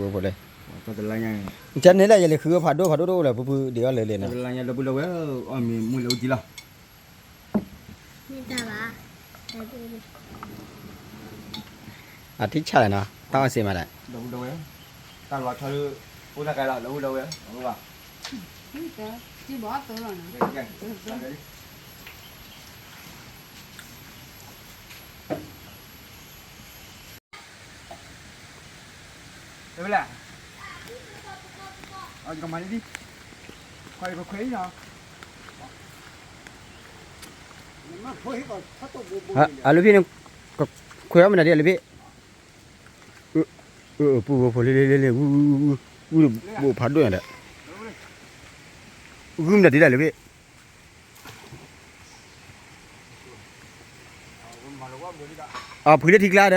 ဝဲဖိလၢ ကန့ၣ်လၢယလဲၤဃုဖးဒိၣ်ဖးဒိၣ်တအိၣ်လၢ ပူၤပူၤဒံးအီၣ်လၢလဲၣ်န့ၣ် လၢပူၤလၢဝဲ အီၣ်မ့ၢ်မူလၢအူကံလီၤ အထံဆၣ်လဲၣ်နီၤ တၢ်အီၣ်စ့မးဒီး လၢပူၤလၢဝဲ တၢ်လီၤဆီလၢ အိၣ်တၢ်ကဲလီၤ လၢပူၤလၢဝဲ အဝဲဘၣ် ဝဲလဲၣ် အကမၤလံဒံ ခွဲခွဲအံၤနီၤ အလၢဖံန့ၣ် ခွဲအီၣ်မနုၤဒ်အလၢဖံ ပူဖိလ့လ့လ့လ့ ဂုၢ်ဘိဖးဒိၣ်ညါဒီး ဂုၢ်မနုၤဒ်လဲၣ်လၢဖံ အဖှံလၢထံကျါဒီး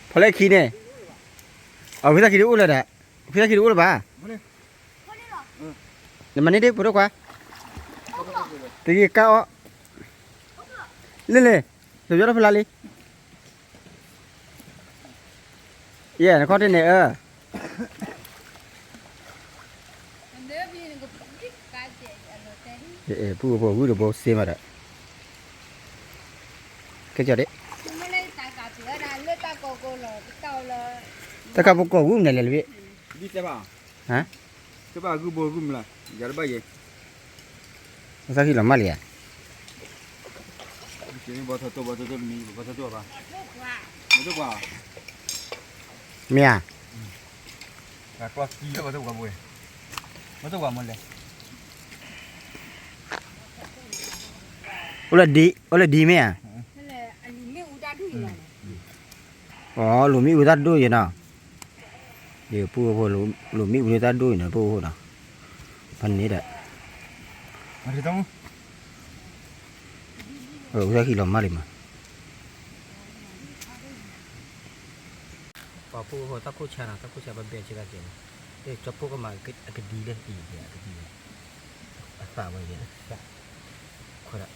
ဖီလၢခံန့ၣ် အဝံသးခံဒုးအိၣ်လၢၤဒီး အဝံသးခံဒုးအိၣ်လၢၤဘၣ် နမၤန့ၢ်ဒ့ဖိဒိၣ်ခွါ တဂ့ၤကါအီၣ် လ့လ့ နယီၢ်ထီၣ်ဖဲလါလံ ယဲ နခီၣ်ထံးန့ၣ်အၢ ပူဖိဂုၢ်တဘိစ့မးဒီး ကဲကီဒ့ တၢ်ကးပကိးဂုၢ်မနုၤလဲၣ်လၢ ဟါ သးဟံၣ်လီၤမၢ်လံဧါ မ့ၢ်ဧါ အိၣ်လၢဒ် အိၣ်လၢဒ်မ့ၢ်ဧါ အိၣ်လူၤမ့ၣ်အူတၢ်ဒိၣ်ယဲနီၤ ယပူဖိ လူၤမ့ၣ်အူလၢတၢ်ဒိၣ်အံၤန့ၣ် ပူဖိဒီး ဖဲန့ၣ်ဒီး တၢ်ဟံၣ်လီၤမၢ်လံမး ပှၤဖိဖိတၢ်ခိၣ်ဆါနီၤ တၢ်ခိၣ်ဆါဘၣ်ဘဲဆ့ကၤကဲးလီၤ ကၠီဖိကမၤအကဒံလၢအံၤ အကဒံလီၤ အသးဝဲယဲ ခွဲးဒၣ်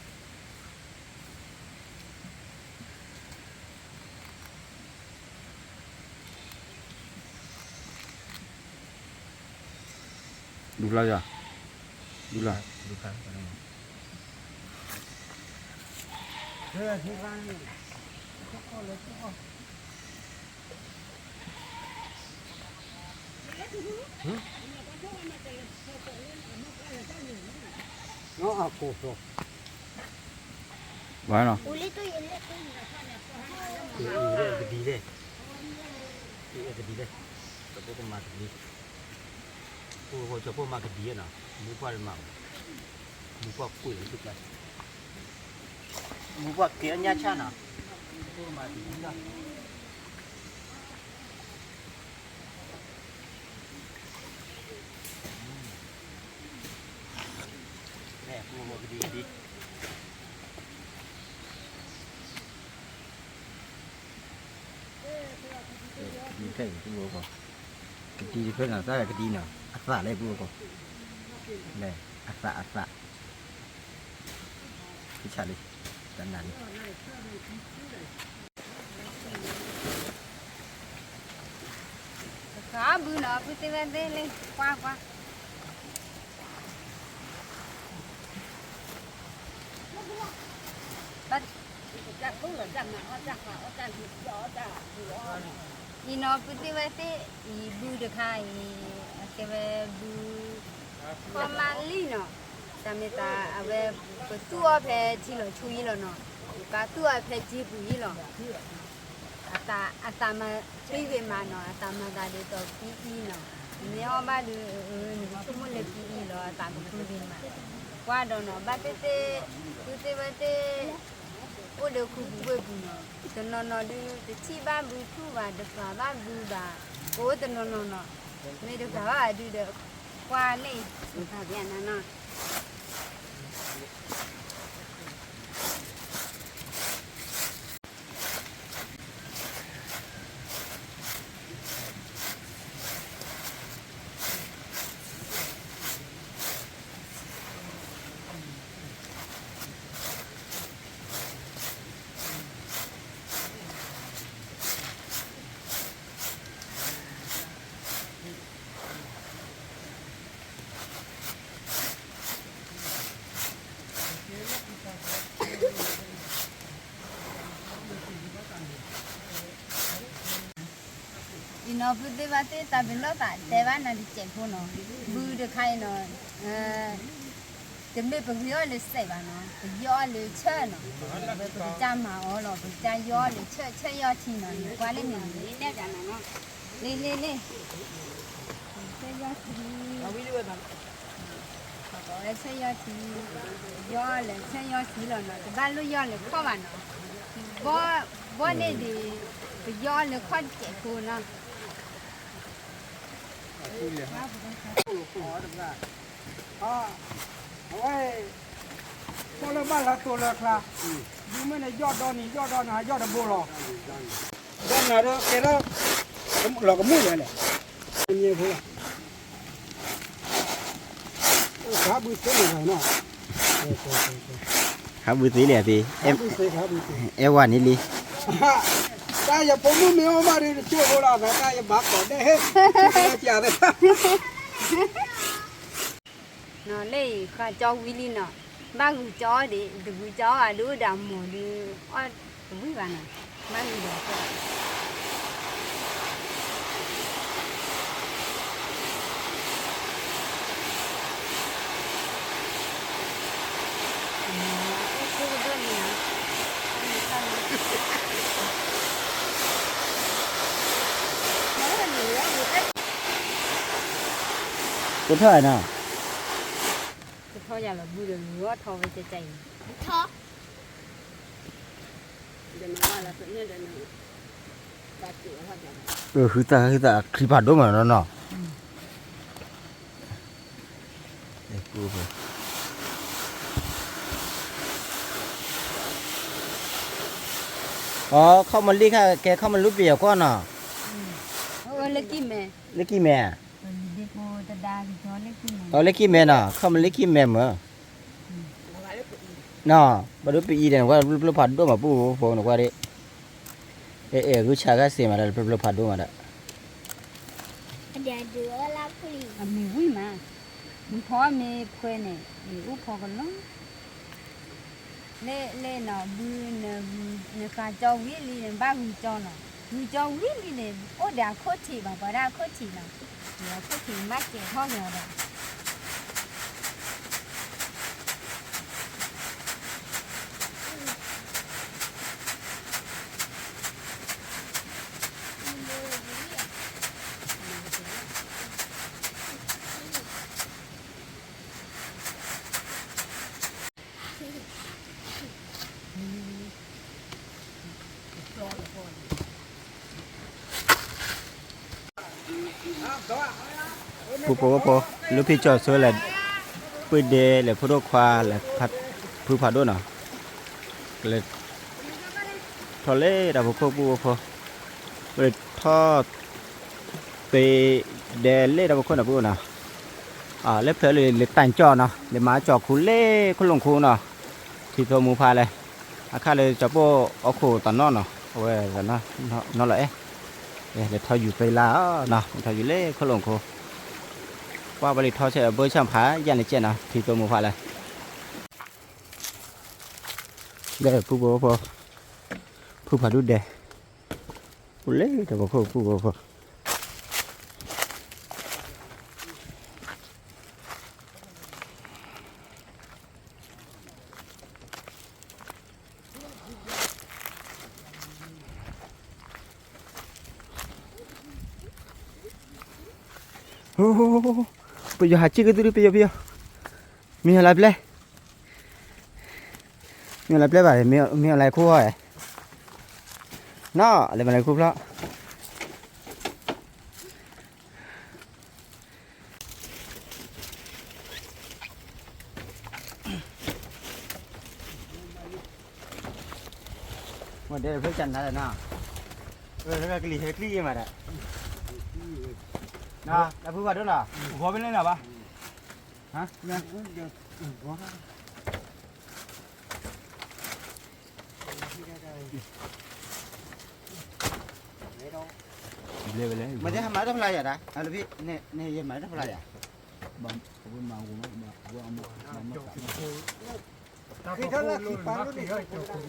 ဒူလၢယၤ ဒူလၢ ဝါနီၤ ကဒံလဲၣ် ကဒံလဲၣ် ကၠီဖိကမၤကဒံ ဖိဖိကၠီဖိမၤကဒံနီၤ မူပှၢ်တမၤဘၣ် မူပှၢ်ကွံာ်လီၤ မူပှၢ်ကဲအညၣ်ဆၣ်နီၤ ဖိမၤကဒံလီၤ မ့ၢ်ဖိဖိကဒံကဒံ ကဒံတဖျၢၣ်အံၤ ပူဖိ ကဒံတဖျၢၣ်နီၤ တၢ်ကဒံနီၤ အသးလဲၣ် ပူဖိ လဲၣ် အသး အသး ကဆၣ်လံ တနၤလံ တဃါဘုနီၤ ဖုသ့ၣ်ဝဲသ့ၣ်လံ ကွၢ်ကွၢ် အံၤနီၤ ဖုသ့ၣ်ဝဲသ့ၣ် အံၤဘုတခါအံၤ အကဲဝဲဘု ခီမါလံနီၤ တၢ်မ့ၢ်သးအဝဲ ပသူၣ်အီၤဖဲထံလီၤဆူအံၤလီၤနီၤ ပသူၣ်အီၤဖဲထံပူၤအံၤလီၤ အသးမၤသံဂ့ၤမးနီၤ အသးမၤသးဒ်သိးပံအံၤနီၤ နမ့ၢ်အီၣ်ဘၣ်ဒီး နကဆိကမိၣ်လၢပံအံၤလီၤ အသးကဖုဂ့ၤမး ကွၢ်ဒီးနီၤ ဘၣ်သ့ၣ်သ့ၣ် သုသ့ၣ်ဝဲသ့ၣ် အိၣ်ဒီးခူပူၤဝ့ၢ်ပူၤနီၤ တနီၤနီၤဒုး တထံၣ်ဘၣ်ဘုထူၣ်ဘၣ် တပာ်ဘၣ်ဘုဘၣ် ကအိၣ်တနီၤနီၤနီၤ မ့ၢ်တပာ်ဘၣ်ဒုးဒီး ကွၢ်လၢ ပာ်ပျဲနၤနီၤ အံၤနီၤ ဖုသ့ၣ်ဘၣ်သ့ၣ်တၢ်ပလီၢ်သးတဲဘၣ်နၤတစဲးဖိနီၤ ဘုတခါအံၤနီၤ တမ့ၢ်ပဂံၢ်အီၣ်လၢစဲးဘၣ်နီၤ ပယီၢ်အီၣ်လၢဆၢၣ်နီၤ ပကစၢ်မၤအီၤလီၤ ပကစၢ်ယီၢ်အီၣ်လၢဆၢၣ် ဆၢၣ်ယီၢ်ထံနီၤ နကွၢ်လၢန့ၣ် လ့လ့လ့ ဆၢၣ်ယီၢ်ထံ ဝဲဆၢၣ်ယီၢ်ထံ ယီၢ်လၢဆၢၣ်ယီၢ်ထံလီၤနီၤ တဘၣ်လိၣ်ယီၢ်လၢခီၣ်ဘၣ်နီၤ ဘီန့ၣ်ဒံး ပယီၢ်လၢခီၣ်တစဲးဖိနီၤ အဝဲ ကီၢ်လၢဘၣ်လၢတိၤလၢချါ ဒုးမ့ၢ်န့ၣ် ယီၢ်ဒီနံၤ ယီၢ်ဒီနၤ ယီၢ်တဘိလီၤ ဒီနၤဒီးကဲထီၣ် လီၤကမူၣ်ယဲလဲၣ် ညဲဖိလီၤ ဟးဘုသ့န့ၣ်နီၤ ဟးဘုသ့လံအဖံ ဟးဘုသ့ ဟးဘုသ့ အဲၣ်ဝါန့ၣ်လံ တၢ်ယဖိမုၣ်မ့ၢ်အီၣ်ဘၣ်ဒီး တဆိၣ်ဖိလီၤ တၢ်ယဘၣ်ကိးဒဲး ဟဲ ကၢ်သ့ နီၤလၢအံၤဃါကၠီဝံၤလံနီၤ ဘၣ်ဂုၤကၠီအီၣ်ဒံး တဂုၤကၠီအီၣ်ဘၣ်ဒုးအိၣ်ဒီးအမိၢ်ဒုး အီၣ်တဝံၤဘၣ်နီၤ ဘၣ်ဂုၤဒီး ကထီၣ်နီၤ ကထီၣ်ယၤလီၤဘုဒီး ဂီၢ်ထီၣ်ဝဲကဲကဲအံၤ ထီၣ် ဟုသးဟုသး ခရံာ်ဖးဒိၣ်မးနီၤနီၤ အီ ခီၣ်မလံၣ်ခါ ကဲခီၣ်မလံၣ်ပယီၤကွီၢ်နီၤ လၢကံၢ်မဲ လၢကံၢ်မဲ အီ လၢကံၢ်မဲနီၤ ခီၣ်မလံၣ်ကံၢ်မဲမၢ် နီၤ ဘၣ်ဒိပအံၤဒီး နကွၢ်ဖျိဖျိဖးဒိၣ်မး ပူဖိနကွၢ်ဒ် အဲ အဲ ဂုၢ်ဆါဂၤစ့မးဒီး ဖျိဖျိဖးဒိၣ်မးဒီး အမ့ၢ်ဝံၣ်မး မ့ၢ်ဖီမ့ၢ်ခွဲန့ၣ် မ့ၢ်အိၣ်ဖီကလီ လၢ လၢနီၤ ဘု နဃါကၠီဝံၤလံန့ၣ် ဘၣ်ဂုၤကၠီနီၤ ဂုၤကၠီဝံၤလံန့ၣ် အိၣ်ဒီးအခိၣ်ထံးဘၣ် ပှၤဒၣ်အခိၣ်ထံးနီၤ အခိၣ်ထံးမ့ၢ်ကဲထီၣ်က့ၤအီၤဒီး ပူဖိဝဲဖိ လၢဖံကၠီၤဆိလဲၣ် ပှ့ၤဒဲးလဲၣ်ဖိဒိၣ်ခွါလဲၣ် ဖုဖးဒိၣ်နီၤ ကလဲၤထီၣ်လၢတၢ်ဖီခိၣ်ပူဖိ ပလဲၤထီၣ် ပှ့ၤဒဲးလၢတၢ်ဖီခိၣ်နီၤပူနီၤ လၢဖျၢၣ်လၢလဲၤတၢ်ကၠီၣ်နီၤ လဲၤမၤကၠီၣ်ခူလၢခိၣ်လိာ်ခိၣ်နီၤ ထံသိမူဖးလဲၣ် အခါလၢကၠီၣ်ပိၢ်အီခိၣ်တနီၤနီၤ အဝဲနီၤလီၤအဲၣ် လဲၤထီၣ်ယူၤသ့လါနီၤ လဲၤထီၣ်ယူၤလၢခိၣ်လိာ်ခိၣ် ပှၤပလံးထီၣ်ဆဲးဘၢဆၣ်ဖးယၢ်န့ၣ်ကဲနီၤ ထံသိမူဖးလဲၣ် ဒီးဖုဖိဖိ ဖုဖးဒိၣ်ဒဲး အိၣ်လၢတၢ်ဖီခိၣ်ဖုဖိဖိ ပယီၤဟးစ့ၢ်ကီးသု ပယီၤ ပယီၤ မ့ၢ်ဟးလၢပျဲၢ် မ့ၢ်လၢပျဲၢ်ဘၣ် မ့ၢ်လၢခိၣ်ဟီၣ်, နီၢ် လဲၤမၤလၢခိၣ်ဖျီၣ်. မ့ၢ်ဒဲဖျိကနၤလဲၣ်နီၤ, ကလံၤဟဲကျံၣ်ယဲမးဒၣ်, နီၤ တၢ်ဖုဘၣ်ဒိၣ်နီၤ, ဂီၤမ့ၢ်လဲၣ်နီၤဘၣ်, ဟါ မ့ၢ်မၤတၢ်ဖျါယၤဒၣ်, အလၢဖံ န့ၣ်ယမၤတၢ်ဖျါယၤ, ဘၣ် ဝဲမၤဂိၢ်မး, ဝဲအမၤ, လၢ, နလၢ, စးတကၠိတမၤကၠီတက့ၢ်. ဘံလၢ,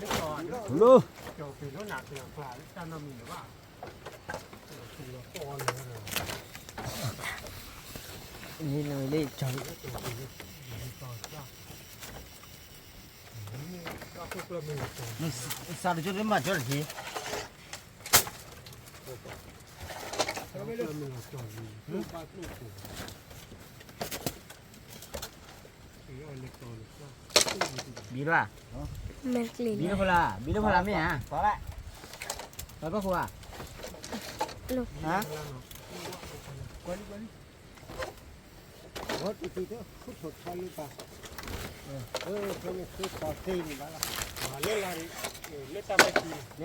ဘံလၢဖိလၢ, ဘံလၢဖိလၢမ့ၢ်ဧါ, ပှၤဘၣ်, ပှၤဘၣ်ဃိဧါ, ဟါ, ကွၢ်လံ, ကွၢ်လံ, ဝဲတံၤတံၤတၢ် ဃုထီၣ်ထီလၢပၢ်, ဖဲန့ၣ်ဃုထီၣ်သ့န့ၣ်ဘၣ်လီၤ, လၢတၢ်မဲာ်ခံ, လၢတၢ်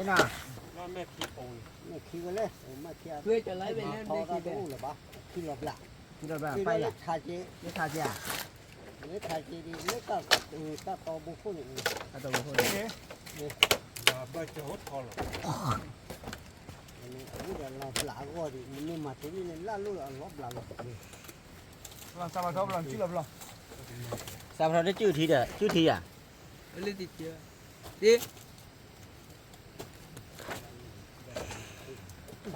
မဲာ်ခံ, မဲာ်ခံဝဲလဲၣ်, မဲာ်ခံဝဲလဲၣ်, မၤထီၣ်တၢ်တအိၣ်လၢၤဘၣ်, ခံလီၤဘျး, ခံလီၤဘျး, ပၢ်ယဲ, လၢထးက့, လၢထးက့, လၢထးက့ဒ် လၢတၢ်တီဘိခိၣ်န့ၣ်, တၢ်တီဘိခိၣ်န့ၣ်, ဘၣ်ဘၢၣ်စၢၤအိၣ်ထီၣ်လီၤ. အဝဲဒၣ်လီၤဘျးအဂီၢ်ဒံး နမ့ၢ်မၤတန့ၢ်န့ၣ် လၢ်လိၣ်အလီၤဘျးလီၤ. စးပထီၣ်ဘျီ ကၠူၣ်လီၤဘျီ, စးပထီၣ်ဒ်ကၠူၣ်ထံဒီး ကၠူၣ်ထံယၤ, ဒ်,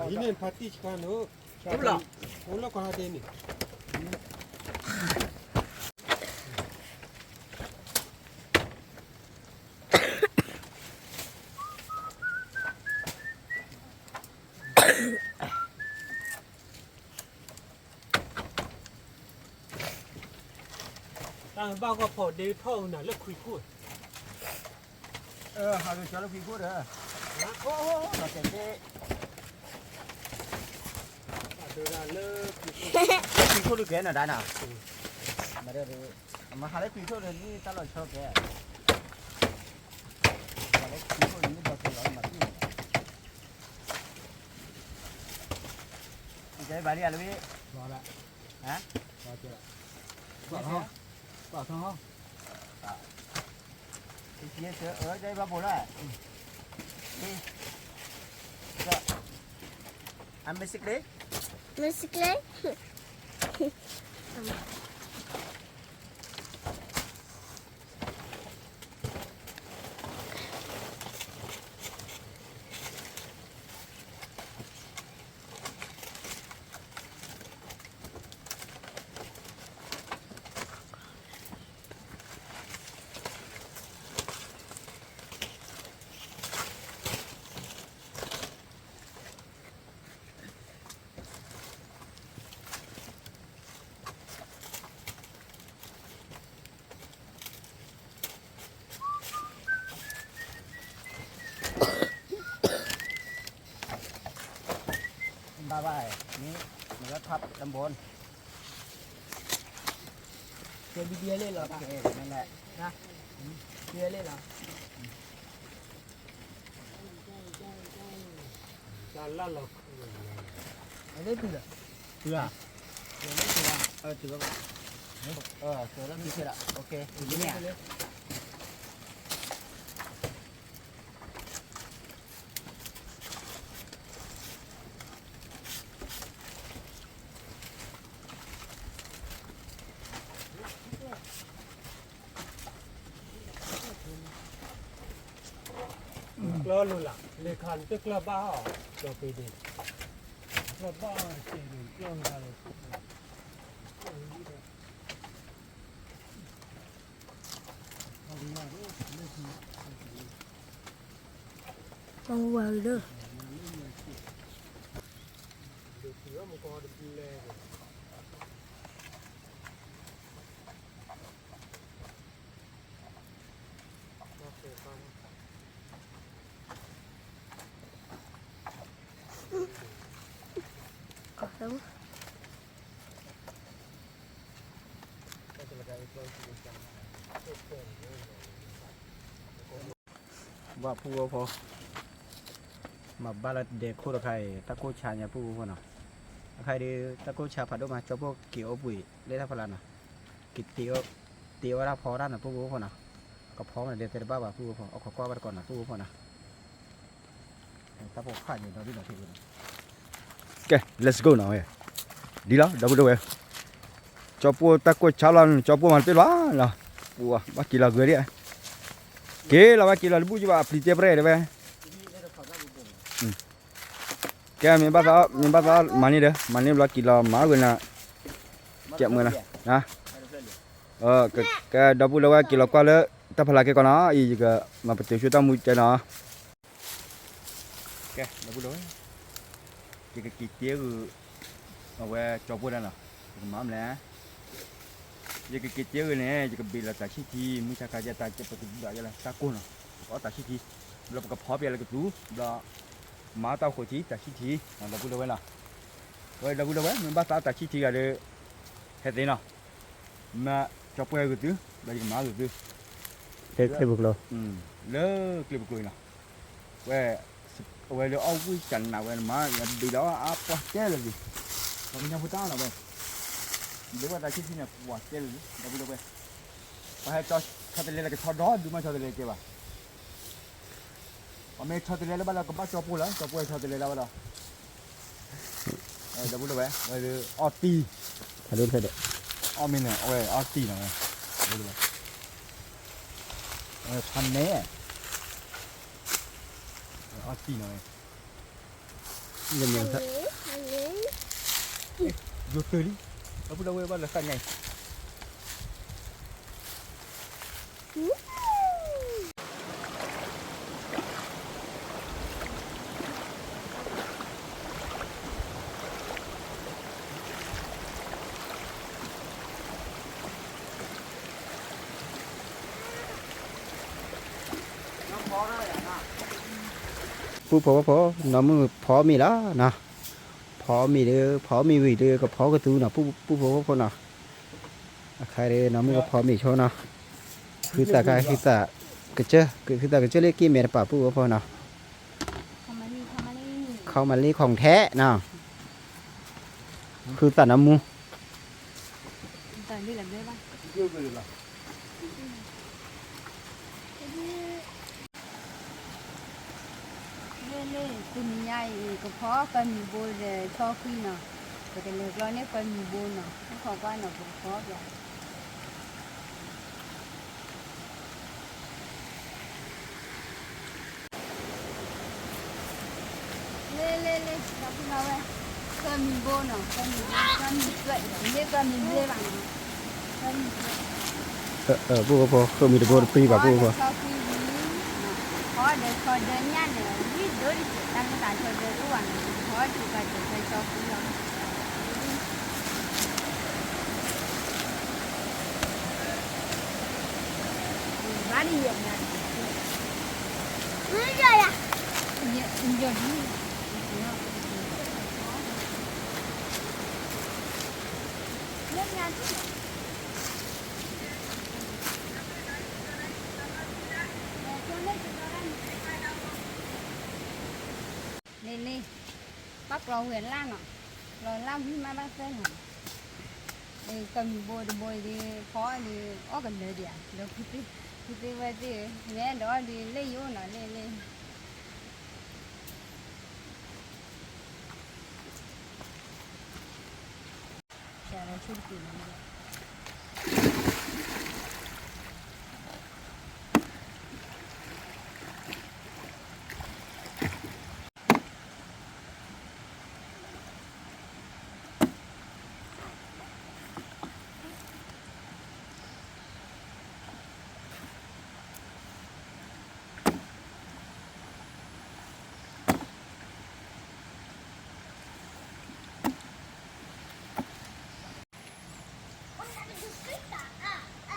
ယမ့ၢ်ဖါတံၢ်ဆှါန့ၣ်, အိၣ်လီၤ, အိၣ်လီၤကီၢ်ဟါဒ့န့ၣ် တၢ်ဘၣ်ဂီၢ်ဖီၣ်ဒ့ထီၣ်အုးနၤလၢခွံခိၣ်, ဟးက့ၤကၠီလၢခွံခိၣ်ဒီး, လီၤတဲာ်သ့, လၢခွံခိၣ်ဒုးကဲနၤဒၣ်နီၤ, မ့ၢ်, အမၤဟးလၢခွံခိၣ်ဒီး န့ၢ်တၢ်လီၤဆီကဲ, ဟးလၢခွံခိၣ်န့ၣ် န့ၢ်ဒီးကဲလီၤမၤသံန့ၣ်, ကဲဘၣ်လံလၢဝံၤ, ဟါ, ကွၢ်ထီၣ်, ကွၢ်ထီၣ်, အဘၣ်ဘိလၢ, အမ့ၢ်စ့ကျ့, မ့ၢ်စ့ကျ့, ဘၣ်ဘၣ်, မ့ၢ်လၢထပ်တဘိ, ကဲဘံဘံလ့ၣ်လီၤ, ကဲလ့ၣ်လီၤ, တၢ်လၢလီၤ, အလ့ၣ်တုၤလီၤ, တုၤလီၤ, တုၤလီၤ, တုၤလီၤ, တုၤလီၤ, တုၤလီၤ, ကျီလိာ်လၢ, လ့ခါန့ၣ်တကျီဘၣ်အီၤ, ကျီပ့ၤဒ့, ကျီဘၣ်အီၤတကဲန့ၣ် ကျီလိာ်လၢ, မဝၤဒီး, ဒ်မကီတဘျဲၣ်ဒီး တၢ်ပဲာ်ဘၣ် ဘၣ်ဖုဝဲဖိ, မၤဘၣ်လၢဒဲခိၣ်တခါအံၤ တၢ်ကိၢ်ဆါညါဖုဝဲဖိနီၤ, အခါအံၤဒုး တၢ်ကိၢ်ဆါဖးဒိၣ်မး ကၠီပိၢ်က့ၤအိၣ်ဘှံးလၢတၢ်ဖီလာ်နီၤ, က့ၤ တ့အီၣ်တၢ်ဖီတၢ်နီၤ ဖုဝဲဖိနီၤ, ကဖီမးဒဲသဲတဘၣ်ဘၣ်ဖုဝဲဖိ, အခီကွၢ်ဘၣ်တကိးနီၤ ဖုဝဲဖိနီၤ. ကဲ let's go နီၤဝဲ, ဒ်လီၤ ဒီပုၢ်ဒီဝဲၢ်, ကၠီပိၢ်တၢ်ကိၢ်ဆါလီၤ ကၠီပိၢ်မၤတပ့ၢ်လီၤနီၤ, ပှၤဘၣ်က့ၤလီၤဂ့ၤဒံး, က့ၤလီၤဘၣ်က့ၤလီၤ တဘူၣ်ကဘၣ်အပျံၤတဲပရဲၣ်တဲဝဲ, ကဲ မ့ၢ်ဘၣ်သး မ့ၢ်ဘၣ်သး မၤန့ၢ်ဒီး မၤန့ၢ်ဘျီက့ၤလီၤမၤဂ့ၤနၤ, ကဲမုာ်နၤ, ကဲ ဒီပုၢ်ဒီဝဲၢ် က့ၤလီၤကွၢ်လၢ တၢ်ဖီလာ်က့ၤကီးနီၤ, အံၤယကမၤပတုာ်ဆူတၢ်မူကဲနီၤ. ကဲ ဒီပုၢ်ဒီဝဲၢ်, ယကက့ၤတ့ဂုာ် အဝဲကၠီပိၢ်ဒၣ်နီၤ, ယကမၤမလဲၣ်, ယကက့ၤတ့ဂုာ်န့ၣ် ယကဘ့ၣ်လီၤတၢ်ဆံၣ်ထံ မုၢ်ဆါခါယဲတၢ်ကဲပကဒုးဒီးယဲလၢတၢ်ကိၢ်နီၤ, ပအီၣ်တၢ်ဆံၣ်ထံ, ဘျီပကဖီပျဲလၢကသူ, ဘျီ မၤတၢ်ဃိးထံ တၢ်ဆံၣ်ထံ, ဒီပုၢ်ဒီဝဲၢ်နီၤ, ဝဲဒီပုၢ်ဒီဝဲၢ် မ့ၢ်ဘၣ်သးတၢ်ဆံၣ်ထံဂၤဒီး ဟဲသ့နီၤ, မ့ၢ်ကၠီပိၢ်ဟဲဂုာ်သု, ဒီးယကမၤဂုာ်သု, လၢကျဲပူၤကျိၤ, လၢကျဲပူၤကျိၤအံၤနီၤ, ဝဲ အဝဲလၢအီၣ်ဝံၣ်ကနးဝဲမၤ ယဘ့ၣ်လီၤအါပှၢ်တဲလၢာ်လံ, ပှၤကညီဖိတၢ်နီၤဝဲ, ဘ့ၣ်ဝဲတၢ်ဆံၣ်ထံန့ၣ် ပှၤတဲလၢာ်လံ ဒီပုၢ်ဒီဝဲၢ်, ပှၤဟဲဆီတလဲလၢကဆီဒီဒုမးဆီတလဲကဲဘၣ် အမ့ၢ်ဆီတလဲလၢဘၣ်လၢကဘၣ်ကၠီပိၢ်လီၤ ကၠီပိၢ်ဟဲဆီတလဲလၢဘၣ်ဒီး, ဒီပုၢ်ဒီဝဲၢ် ဝဲဒၣ်အီၣ်တံၢ်, အီၣ်မ့ၢ်န့ၣ် အဝဲအီၣ်တံၢ်နီၤဝဲ, ဖးန့ၣ်, အီၣ်တံၢ်နီၤဝဲ, ယိၤတၢ်လံ, ဒီပုၢ်ဒီဝဲၢ်ဘၣ်လၢသးညါအံၤ ပုၢ်ဖိဝဲၢ်ဖိ, နီၢ်မုၣ်ဖီမ့ၤလီၤနီၤ, ဖီမ့ၤဒီး ဖီမ့ၤဝံၤဒီး ကဖီကသူနီၤ, ပုၢ်ဖိဝဲၢ်ဖိနီၤ, အခါဒီး နီၢ်မုၣ်ကဖီမ့ၤဆိနီၤ, ဃုသးခါ ဃုသးကစၢၢ် ဃုသးကစၢၢ်လၢက့ၤမဲာ်တပာ်ပုၢ်ဖိနီၤ, ခီမၤလံ ခီမၤလံနီၤ, ဃုသးနီၢ်မူ လၢလၢ တနံၤညါအံၤ ကဖီဃၢမံၤဘိဒီးဆီခွံနီၤ, ပကလဲၤကျီန့ၢ်ဃၢမံၤဘိနီၤ, အိၣ်ခိးကွၢ်နီၤ ပကဖီပျဲ လ့လ့လ့ ဒီပုၢ်ဒီဝဲၢ်, ဃၢမံၤဘိနီၤ, ဃၢမံၤဘိ, ဃၢမံၤသွဲၣ်, မ့ၢ်ဃၢမံၤဘျ့ဘၣ်နီၤ, ဃၢမံၤသွဲၣ်, ပုၢ်ဖိ ဃၢမံၤတဘိတပှ့ၤဘၣ် ပုၢ်ဖိ, ဖီဒီးဆီဒၢညၣ်န့ၣ် ဝံၤဒိၣ်တစဲး တၢ်ကသးဆီဒၢတအိၣ်ဘၣ်နီၤ, ဖီဒံးပှၤဒၢးဖဲဆီခွံလီၤ. လ့လ့, ဘၣ်ကျီဝံၤအလၣ်နီၤ, ကျီလၣ်ဝံၤမးဘၣ်သၢနီၤ, ဃၢမံၤဘိတဘိအံၤဒီး ဖီအီၣ်ဒီး အီၣ်ကလၢာ်ဒံးဧါ, ဒီးဖုသ့ၣ်ဝဲသ့ၣ်ဧၢ, မ့ၢ်အဲၣ်ဒိးအီၣ်ဒီး လ့ၣ်ယိၣ်နီၤ လ့ၣ်လ့ၣ် ဆ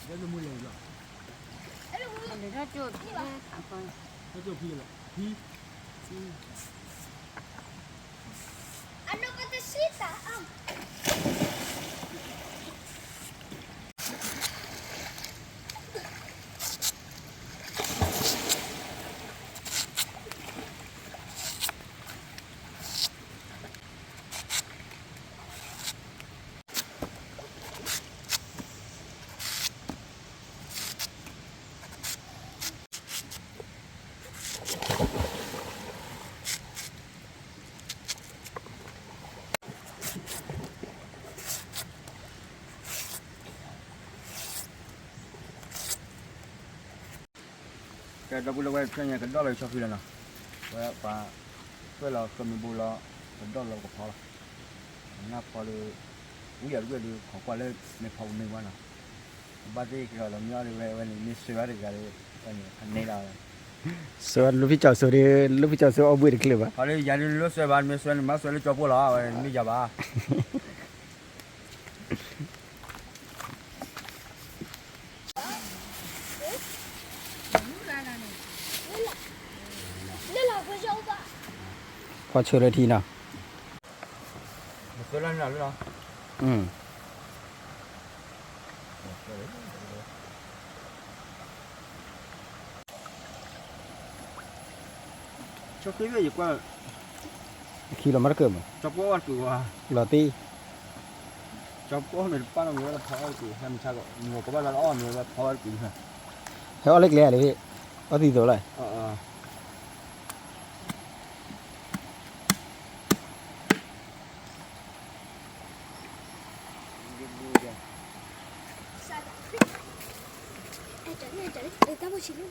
ဆ လၢမူလဲၤလီၤ, လၢထီၣ်ကၠိၣ်လၢခးခီလီၤ. ကဲ ဒီပုၢ်ဝဲၢ် ဖဲညါကဒီၣ်လီၤဆီဃံလီၤနီၤ, ဝဲပှၤ သွဲၣ်လီၤဃၢမံၤဘိလီၤ, ကဒီၣ်လီၤကဖီလီၤ, နၢ်ဖီဒီး ဝံၣ်အီၤတဝဲၢ်ဒီး ခိးကွၢ်လၢမ့ၢ်ဖီပူၤမ့ၢ်ဝဲနီၤ, ဘၣ်သ့ၣ်ကဒီးလီၤမ့ၢ်အီၤဒီး ဝဲဝဲန့ၣ် မ့ၢ်ဆှၢဘၣ်တဂၤဒီး ဝဲန့ၣ် အန့ၣ်လီၤ, ဆှၢဘၣ်လၢဖံကၠီၤစိဒီး လၢဖံကၠီၤစိအီၣ်ဘှ့ၣ်တချုးဘၣ်, ဟီဒီးယၤဒုးလၢဆှၢဘၣ် မ့ၢ်ဆှၢန့ၣ် မ့ၢ်ဆှၢလၢကၠီပိၢ်လီၤ, ဝဲမ့ၢ်ယၤဘၣ် ဖီဆၢလၢထံနီၤ, ဆီဃံဘ့ၣ်ယကွၢ်, ခံလီၤမးတကၢၢ်မး, ကၠီပိၢ်အီၣ်တကုးဝဲ, လီၤတံၢ်, ကၠီပိၢ်မ့ၢ်တပၣ်နီတမံၤဝဲလၢဖီအီၣ်တကုး, ဟဲမုၢ်ဆါကီး မုၢ်ကီးကဘၣ်လၢအီၣ်မ့ၢ်ဝဲဖီအီၣ်တကုး, ဟဲအီၣ်လၢကျဲလံ, အီၣ်သံသိးလီၤ ဒီ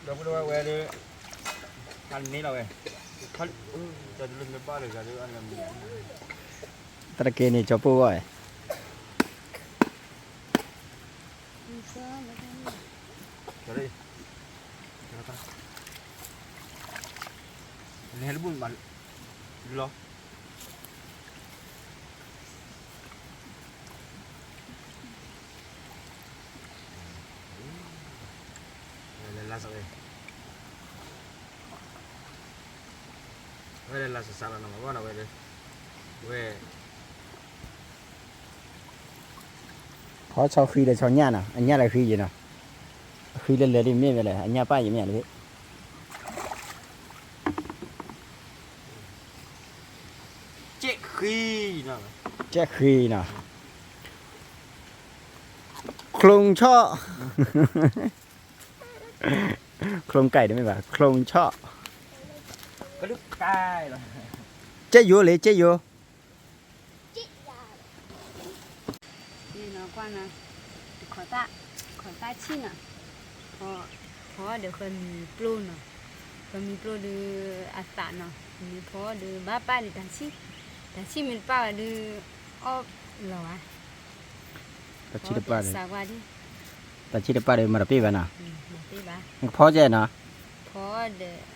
ပုၢ်ဝဲၢ်ဝဲဒၣ်, အန့ၣ်လီၤဝဲ, တၢ်တက့ၢ်န့ၣ် ကၠီပိၢ်ဂီၢ်, န့ၣ်ဟဲတဘူၣ်မးလီၤ. ဝဲလၢလၢ်စးဝဲ, ဝဲလၢလၢ်စးစးလီၤနီၤ မၤဘၣ်နီၤဝဲ, ဝဲ ဖီဆီဃံဒီးဆီညၣ်နီၤ, အညၣ်လၢဃံယံၤနီၤ, အဃံလၢလဲၤဒ်မ့ၢ်ဝဲလဲၣ်, အညၣ်ပၣ်ယံၤမ့ၢ်လဲၣ်, ကဲဃံနီၤ, ကဲဃံနီၤ, ချိုင်ချိုင်, ချိုင်ကိုက်တမ့ၢ်ဘၣ်, ချိုင်ချိုင်, ကဲယိၤလံ ကဲယိၤ န့ၣ်နီၤ ကွၢ်နီၤ, တခီသၣ်, တခီသၣ်ဆံၣ်နီၤ, ဖီ, ဖီဒီးဃၢမံၤပျိနီၤ, ဃၢမံၤပျိဒီးအသးနီၤ, မ့ၢ်ဖီဒီးဘၣ်ပၣ်ဒီးတၢ်ဆံၣ်, တၢ်ဆံၣ်မ့ၢ်တပၣ်ဘၣ်ဒီး အီၣ်လီၤဘၣ်, တၢ်ဆံၣ်တပၣ်ဒီး, တၢ်ဆံၣ်တပၣ်ဒီးမၤတပ့ၢ်ဘၣ်နီၤ, ဖီကဲနီၤ, ဖီဒီး, ဖီ, ဟ့လ့အီၣ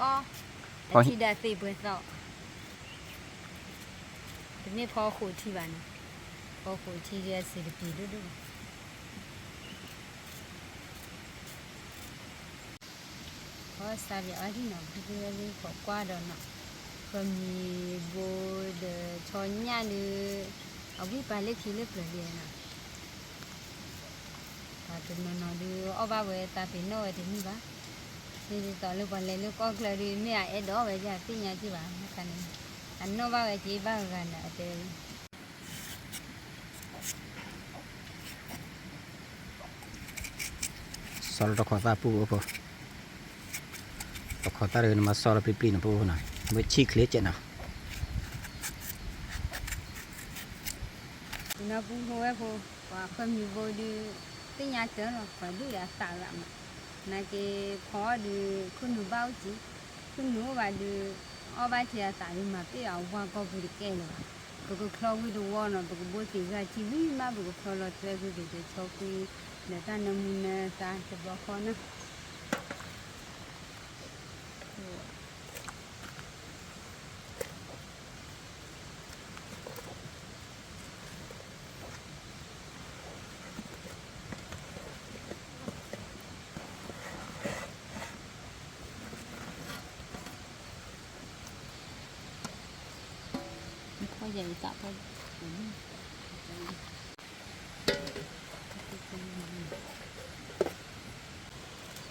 ်, ဖီထံဒီးသ့ၣ်ပှဲၤသီ တမ့ၢ်ဖီဃိးထံဘၣ်န့ၣ်, ဖီဃိးထံဒီးစံးတပံၤဒိၣ်ဒိၣ်, ဖီစးဘၣ်အီၤဒ်နီၤ ဒုးလၢခိးကွၢ်ဒီးနီၤ, ဃၢမံၤဘိဒီးဆီညၣ်ဒီး, အဝံၣ်ပာ်လၢခံလၢပျၢၤလံနီၤ ပှၤတနီၤနီၤဒုးအီၣ်ဘၣ်ဝဲသးပ့ၤနီၣ်ဝဲတန့ၢ်ဘၣ်, မ့ၢ်ဒ်သိးလၢပှၤလဲၤလၢကီၢ်ချၢဒီး မ့ၢ်အအဲၣ်ဒိးဝဲယသ့ၣ်ညါက့ၤဘၣ်, မ့ၢ်ခါန့ၣ်, အနီၣ်ဘၣ်ဝဲက့ၤဘၣ်ဂၤဂၤန့ၣ် အတဲဝဲ ဆီလီၤတခီသၣ်ပူဖိ, တခီသၣ်တဂ့ၤန့ၣ်မၤဆီလီၤပျံၤပျံၤန့ၣ်ပူဖိနီၤ, ဝဲဆံၣ်ချ့ကဲနီၤ, နီၤပူဖိဝဲဖိ, ပှၤဃၢမံၤဘိဒုး, သ့ၣ်ညါတၢ်လီၤ ပှၤဒုးဒီးအသးလၢမး, နာ်က့ၤဖီအီၣ်ဒုး ခိၣ်နူာ်ဘၣ်အိၣ်ကံ, ခိၣ်နူာ်အိၣ်ဘၣ်ဒုး အီၣ်ဘၣ်ထဲအသးဒုးမၤပ့ၢ်အဝါကီၢ်ပူၤတကဲလၢၤဘၣ်. ပကချီဝံတဝီနီၤ ပကဘိသံးဂၤထံဝံၤမး ပကဖျီလီၤတွဲကွံာ်က့ၤဒီးဆီကွံာ် ဒီးတၢ်နၢမူနၢသါတဘျီဃီနီၤ.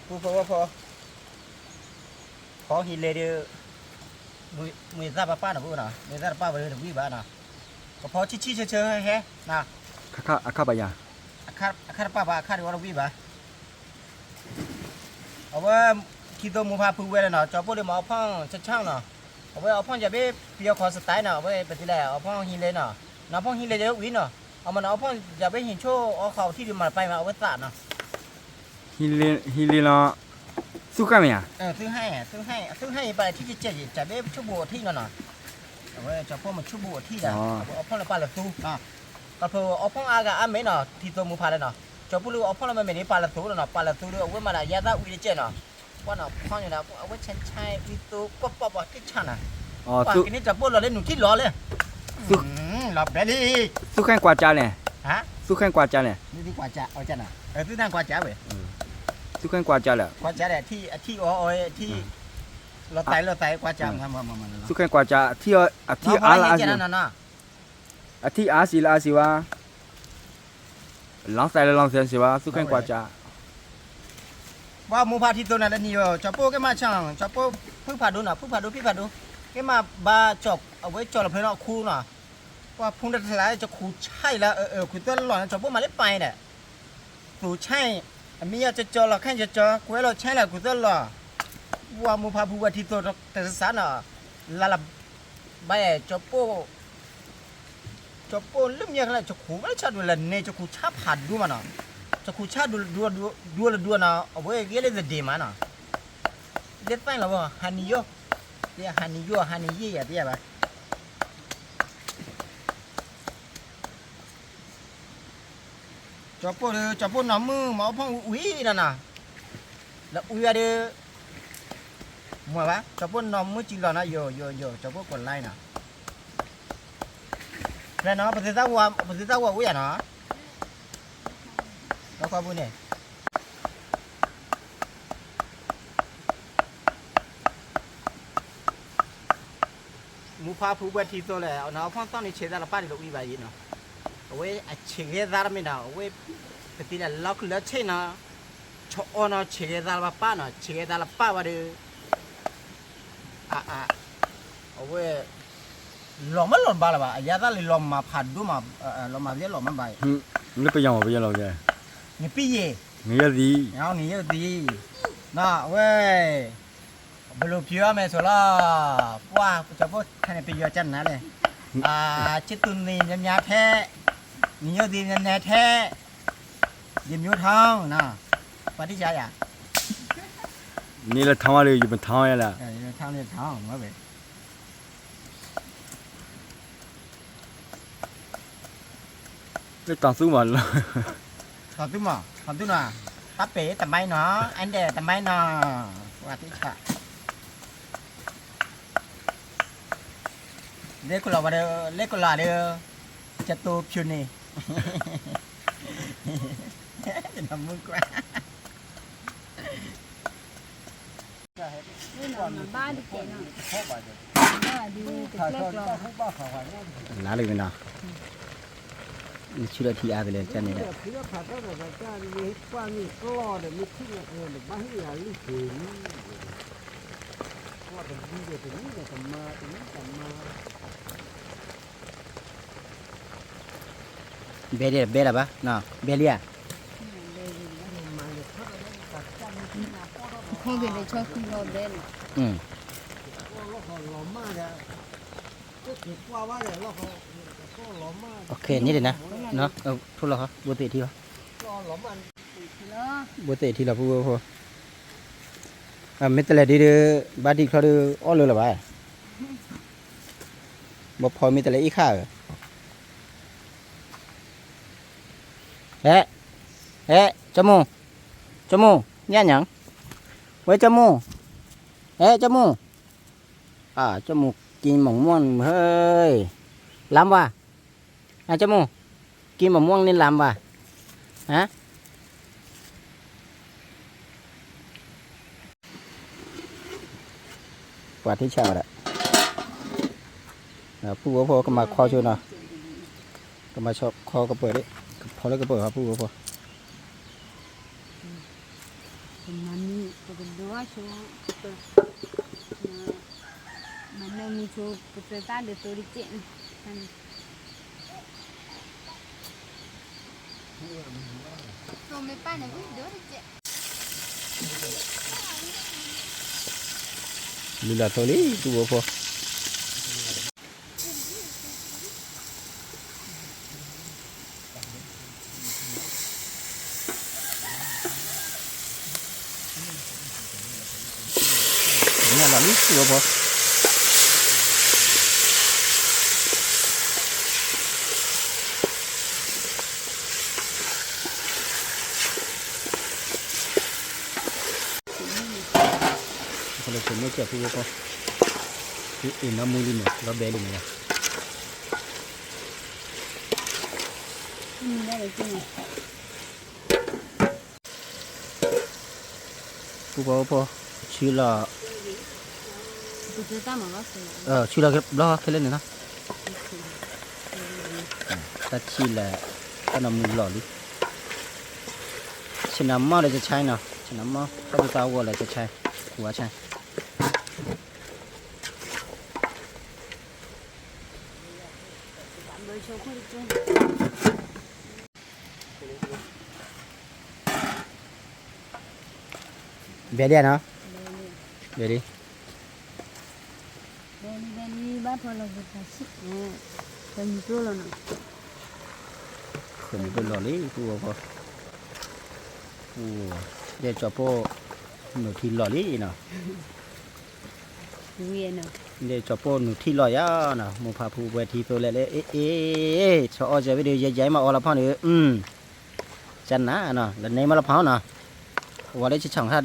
ဖီ ဖီ ဖီ ဖီဟံးလဲၣ်ဒီး မ့ၢ်သၣ်ပၢ်ပၢ်နီၤ ပအိၣ်နီၤ မ့ၢ်သၣ်တပၢ်ဝဲတဝံၣ်ဘၣ်နီၤ, ကဖီဆံၣ်ဆံၣ်ဆၢဆၢဟဲဟဲနီၤ, အခါပယါ, အခါတပၢ်ဘၣ် အခါဒီးအီၣ်တဝံၣ်ဘၣ်. အဝဲ ထံသိမိၤဖးဖုဝဲလၢနီၤ ကၠီပိၢ်ဒီးမၤအီၣ်ဖီၣ်ဆၣ်ဆၣ်နီၤ, အဝဲအီၣ်ဖီၣ်ယၤဘ့ၣ်ပယီၤခီစတၢ်နီၤ အဝဲပသ့လဲၣ် အီၣ်ဖီၣ်ဟံးလဲၣ်နီၤ, နီၤဖီၣ်ဟံးလဲၣ်ယဝံၤနီၤ, အမၤနီၤအီၣ်ဖီၣ်ယၤဘ့ၣ်ဟံးဆိၣ်အီၣ်ခီအထံၣ်ဒီးမၤတပၢ်မး အဝဲသးနီၤ ဟံးလ့လီၤ, သုးခါမ့ၢ်ဧါ, သုးဟါအံၤ သုးဟါအံၤ ပာ်လၢထံၣ်ကဲကဲကဲ ကဲဘ့ၣ်ဆိၣ်ဘိးအထံၣ်နီၤနီၤ, အဝဲကၠီပိၢ်မၤဆိၣ်ဘိးအထံၣ်ဒီး အဝဲအီၣ်ဖီၣ်လၢပာ်လၢသူ, ကီၢ်ဖိအီၣ်ဖီၣ်အါဂၤအါမ့ၢ်နီၤ ထံသိမိၤဖးလၢနီၤ, ကၠီပိၢ်လၢအီၣ်ဖီၣ်လၢမ့မ့ၢ်န့ၣ် ပာ်လၢသူနီၤနီၤ ပာ်လၢသူဒီး အဝဲမၤဒီးယါသၣ်ဝံတကဲနီၤ, ကွၢ်နီၤဖီၣ်န့ၣ်ဒီး အဝဲဆါဆါဝံသိပီၣ်ပီၣ်ပီၣ်ထံၣ်ဆါနီၤ, ကနံၣ်ကၠီပိၢ်လီၤလၢနုာ်ထံၣ်လီၤလၢ လီၤဘဲလံ သုးခါကွၢ်ကၠါလဲၣ်, သုးခါကွၢ်ကၠါလဲၣ်, သုးခါကွၢ်ကၠါဝဲ, ကွၢ်ကၠါလဲၣ်, အထံၣ်အီၤအီၤအထံၣ်, လီၤသးလီၤသးကွၢ်ကၠါ, သုးခါကွၢ်ကၠါ, အထံၣ်အါလၢအါစံး, အထံၣ်အါစံးလၢအါစံးဝဲ, လီၤသးလၢလီၤသးစံးဝဲ သုးခါကွၢ်ကၠါ ပှၤမိၢ်ဖးထံသိနီၤလၢနံၤဧိၤ ကၠီပိၢ်က့ၤမးဆၣ် ကၠီပိၢ်ဖုၣ်ဖးဒိနီၤ ဖုၣ်ဖးဒိဖံၣ်ဖးဒိ, က့ၤမးဘၣ်ကၠီ အဝဲကၠီလီၤဖဲနီၤအခူနီၤ, ပှၤဖူတထလါ ကၠီခူဆါအံၤလၢ ခုးသၢလီၢ်န့ၣ် ကၠီပိၢ်မၤလၢပၢ်အံၤဒီး, သူဆါအံၤ, အမ့ၢ်ယီၤကၠီကၠီလီၤ ခါကၠီကၠီ ကွဲလီၤဆါလၢခုးသၢလီၢ်, ပှၤမိၢ်ဖးဖုၣ်ဝဲထံသိတစးနီၤ, လၢလၢ ဘၣ်ယဲ ကၠီပိၢ်လၢမ့ၢ်ခဲလၢာ် ကၠီခူဝဲဆၣ်ဒိၣ်လၢန့ၣ် ကၠီခူဆါဖးဒိမးနီၤ, ကၠီခူဆါဒိၣ်ဒိၣ်ဒိၣ်ဒိၣ်နီၤ အဝဲဂ့ၤလၢသဒ့မးနီၤ, ဒ်သိးလီၤဝဲ ဟးနံၤယိၣ်, ဟးနံၤယိၣ် ဟးနံၤယံာ်ယၤသ့ၣ်ယၤဘၣ် ကၠီပိၢ်ဒီး ကၠီပိၢ်နီၢ်မုၢ်မၤအီၣ်ဖီၣ်ဝံၤဝံၤနီၤနီၤ, လၢဝံၤဝဲဒီး မ့ၢ်ဘၣ် ကၠီပိၢ်နီၢ်မုၢ်စံလီၤနီၤ ယိာ်ယိာ်ယိာ် ကၠီပိၢ်ကိးလါနီၤ, ဖဲနီၤ ပသုသၣ်ဝါ ပသုသၣ်ဝါဝံၤယၤနီၤ, လီခီပူၤန့ၣ် မူဖါဖုဘှဲထံသိးလဲၣ် အနီၢ်ဖီၣ်သီၣ်န့ၣ် ဆဲးသးလၢပၢ်ဒ်လီၤဝံၤဘၣ်ယံၤနီၤ, အဝဲအဆဲးဂဲၤသးတမ့ၢ်နီၤ, အဝဲ ပသံလၢလီၤခုၣ်လၢဆ့ၣ်နီၤ, ဆီအီနီၤ ဆဲးဂဲၤသးလၢပၢ်နီၤ, ဆဲးဂဲၤသးလၢပၢ်ဝဲဒီး အ အ အဝဲ လီၤမၢလီၤဘၣ်လၢၤဘၣ်, အယါသးလၢလီၤမၤဖးဒိၣ်မး, လီၤမၤပယဲလီၤမၢဘၣ်, လၢပယီၤမးပယီၤလီၤကဲ, နပံယ့ၢ်, နယဲၢ်သံ, နယဲၢ်သံ, နီၤ အဝဲ ဘလိၣ်ဖျိအီၤမဲာ်ဆိးလီၤ, ပှၢ် ကၠီဖိခဲန့ၣ် ပယီၤကနၤလဲၣ်, အ ချစ်သူနေ များများထဲ, နယိၣ်သံ နနဲထဲ, ယမျိုးထောင်းနီၤ, ပှၤတၢ်ယါယၤ, နလၢထောင်းဒီး ယမထောင်းယဲလၢ, ထောင်းန့ၣ်ထောင်းမ့ၢ်ဝဲ လၢတီၤသူမးလီၤ, တီၤသူမး တီၤသူနီၤ, တၢ်ပဲာ်တမါနီၤ, အဒဲးတမါနီၤ, ပှၤတၢ်ဆါ, လဲၤကလီၤဝဲဒီး လဲၤကလီၤဒီး ကတိၤဖျိန့ၣ်, မုၢ်ကွၢ် လါလံမ့ၢ်နီၤ, နဆူဒီးထံအါကလဲာ်ကန့ၣ်ဒီး, ဘဲဒ်ဘဲလၢၤဘၣ်, ဘဲလံဧါ, ဖီက့ၤလၢဆီခံလီၤဘဲန့ၣ်, န့ၣ်ဒ်နၤ, ထိၣ်လီၤခီ ဘိသ့ၣ်ထံလီၤ, ဘိသ့ၣ်ထံလီၤ ဖိဖိ မ့ၢ်တလဲၤဒ်ဒီး ဘၣ်တံၢ်ချီဒီး အီၣ်လၢလၢၤဘၣ်. ဘီဖီမ့ၢ်တလဲၤအံၣ်ခါဧၢ, ဟဲ, ဟဲ, ကၠီမူ, ကၠီမူ, ညၣ်ညၣ်, ဝဲကၠီမူ, ဟဲ ကၠီမူ, အၢ ကၠီမူ က့ၤမီၢ်မီၢ် ဟဲ, လါမးဘၣ်, အၢ ကၠီမူ, က့ၤမီၢ်မီၢ်န့ၣ်လါမးဘၣ်, ဟါ ပှၤထံၣ်ဆါဝဲဒၣ်, ပုၢ်ဝဲၢ်ဖိကမၤခီဆိနီၤ, ကမၤခီကပၢၤဒၣ်, ကဖီလၢကပၢၤဟီပုၢ်ဝဲၢ်ဖိ, ကမၤမံ, ပကဒိးဆိ, မၤနၢမူဆိ ပသၢသၣ်ဒီးသိတကဲးန့ၣ်, သိမ့ၢ်ပၢ်န့ၣ် ဝံၤဒိတကဲး လုၢ်လၢ်သိလံ ပုၢ်ဝဲၢ်ဖိ, ညၣ်လီၤလံ ပုၢ်ဝဲၢ်ဖိ, ခီလၢဆိမိၣ်ကဲပုၢ်ဝဲၢ်ဖိ, အ့ၣ်နီၢ်မူလံန့ၣ် လီၤဘဲလံန့ၣ်လီၤ. ပုၢ်ဝဲၢ်ဖိ, ဆူလီၤ, ဆူလီၤဘျီခဲလၢာ်န့ၣ်လီၤ. တၢ်ထံၣ်လၢ တၢ်နီၢ်မူလီၤလံ. ဆ့ၣ်နီၤမီၢ်ဒီးကဆါနီၤ, ဆ့ၣ်နီၤမီၢ် တၢ်သူတၢ်ဂီၤလၢကဆါ, ပူၤအဆါ ဘဲဒၣ်နီၤ, ဘဲဒၣ်, ဘဲလံ ဘဲလံ ဘၣ်ဖီလီၤပသးဆံး, ဖီမံၤကျိလီၤနီၤ, ဖီမံၤကျိလီၤလံ ပုၢ်ဝဲၢ်ဖိ, အိၣ်, ဒဲကၠီၤပိၢ်နုာ်ထံလီၤလံနီၤ, ဒဲကၠီၤပိၢ်နုာ်ထံလီၤယၤနီၤ, မိၢ်ဖးဖုဝဲထံသိးလဲၣ်လၢ အ့ၣ် အ့ၣ် ဆီအီၣ်စၢၤဝံၤဒီး ယဲယဲမးအီလီၤဖီန့ၣ်, ကနၤနီၤ လၢန့ၣ်မးလီၤဖီနီၤ, ဝဲလၢဆံၣ်ဆၣ်ခါ,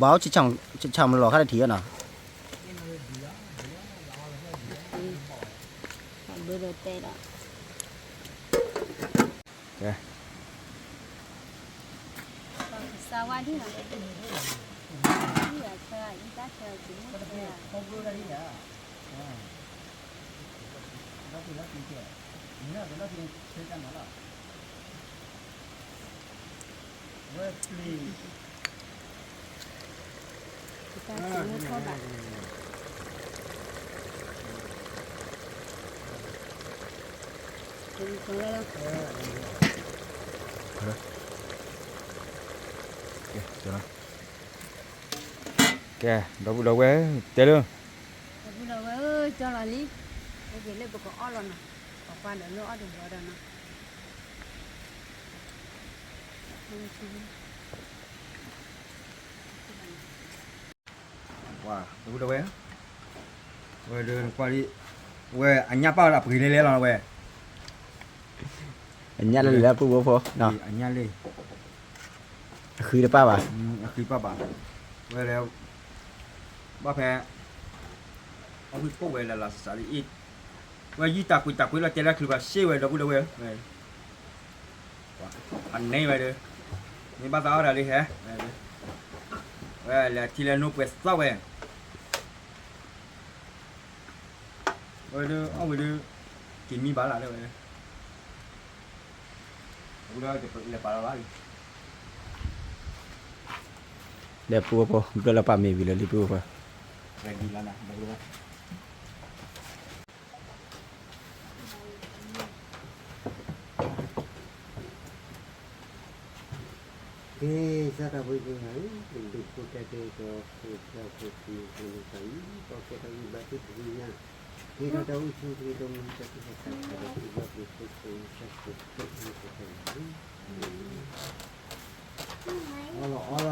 ဘၣ်ဆံၣ်ဆၣ်မလီၤခါတထံၣ်နီၤ, ဘၣ်ဒီးတဲဒီး ကဲ ကဲ ဒီပုၢ်ဒီဝဲၢ် တဲလၢ ဒီပုၢ်ဒီဝဲၢ်ဧၢ ကၠီလီၤလံ, အိၣ်က့ၤလၢပကအီၣ်လီၤနီၤ, ပှၤကွၢ်ဒီးလၢအီၣ်တဘျီဒီးနီၤ, ပှၤ ဒီပုၢ်ဒီဝဲၢ်, ဝဲဒီးနကွၢ်ဒ်, ဝဲအညၣ်ပာ်ဝဲဒၣ်ပှ့ၤလဲလဲလီၤဝဲ, အညၣ်လၢလၢပုၢ်ဝဲၢ်ဖိ, အညၣ်လၢ အဃံတပာ်ဘၣ်, အဃံပာ်ဘၣ်, ဝဲလၢ ဘၣ်ဖဲ အဝံၣ်ကိၣ်ဝဲလၢလၢစးစးလံအံၤ, ဝဲယံာ်တၢ်ကွံတၢ်ကွံလီၤတဲလၢချုးဘၣ်ရှ့ဝဲ ဒီပုၢ်ဒီဝဲၢ်, အန့ၢ်ဝဲဒီး, မ့ၢ်ဘၣ်သးအီၣ်ဒၣ်လံဟဲ, ဝဲလဲၤထံလဲၤနိပှဲၤသီၣ်ဝဲ, ဝဲဒၣ်အီၣ်ဝဲဒၣ်, က့ၤမံဘၣ်လၢ်လၢဝဲ, လဲၤပာ်လီၤဘၣ်လံ, ဒီပုၢ်ဝဲၢ်ဖိ ဘျၢလီၤပာ်မ့ၤဝံၤလၢလံပုၢ်ဝဲၢ်ဖိ ကဲ စးထီၣ်ဝဲဒၣ် ဒုးခိၣ်တၢ်တဲကီး ခိၣ်ဖျီခိၣ်ဖံးခိၣ်နူာ်ပှၤအံၤ ကီကဲထီၣ်ဂံၢ်ဘါသုတကလုာ်ညါ, ကဲထီၣ်တၢ်အိၣ်ဆူၣ်ချ့ဒီးမူတၢ်သ့ၣ်တဖၣ် တၢ်ဘျုးတၢ်ဖှိၣ် တၢ်ဆိၣ်ဂ့ၤဆိၣ်ဝါ အီလီၤအီလီ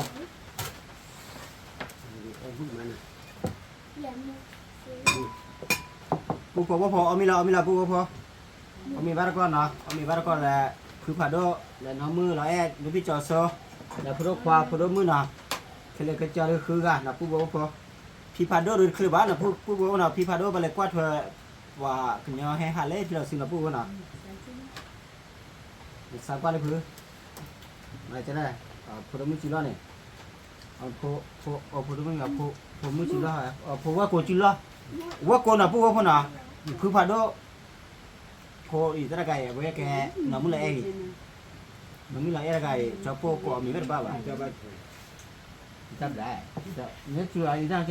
ၤ. ဖိဝဲဖိ အီၣ်မ့ၤလီၤ အီၣ်မ့ၤလီၤ ဖိဝဲဖိ, အီၣ်မ့ၤဘၣ်တကီၢ်နီၤ အီၣ်မ့ၤဘၣ်တကီၢ်လၢ ဖုဖးဒိၣ် လၢနီၢ်မုၣ်လီၤအဲၣ် ဒိဖံၣ်ကၠီၤစိ လၢဖိဒိၣ်ခွါ ဖိဒိၣ်မုၣ်နီၤ, ခဲလၢာ်ကစၢ်ဒုးဃုဂၤနီၤ ပုၢ်ဖိဝဲဖိ, ဖံဖးဒိၣ်ဒုးတချုးဘၣ်နီၤ ပုၢ်ဖိဝဲနီၤ ဖံဖးဒိၣ် ပလဲၤကွၢ်ထွဲ ပှၤကညီဟဲဟးလၢထံလီၤဆူနီၤ ပုၢ်ဖိနီၤ, နစးကွၢ်လၢဖု မၤကဲလဲၣ်, ဖိဒိၣ်မုၣ်စုလီၢ်န့ၣ်, ဖိဒိၣ်မုၣ် ဖိမုၣ်စုလီၢ်, ဖိဝဲၢ်ကိးစုလီၢ်, ဝဲၢ်ကိးနီၤ ပုၢ်ဝဲၢ်ဖိနီၤ, ဖုဖးဒိၣ်, ဖိအံၤတၢ်တဂၤအံၤ အဝဲကဲ နီၢ်မုၣ်လီၤအဲၣ်အံၤ, နီၢ်မုၣ်လီၤအဲၣ်တဂၤအံၤ ကၠီဖိကိးအမံၤဝဲတဘၣ်ဘၣ်, တၢ်ဘျါ, နထူအံၤတၢ်ကဲ အီၣ်လၢအီၣ်လ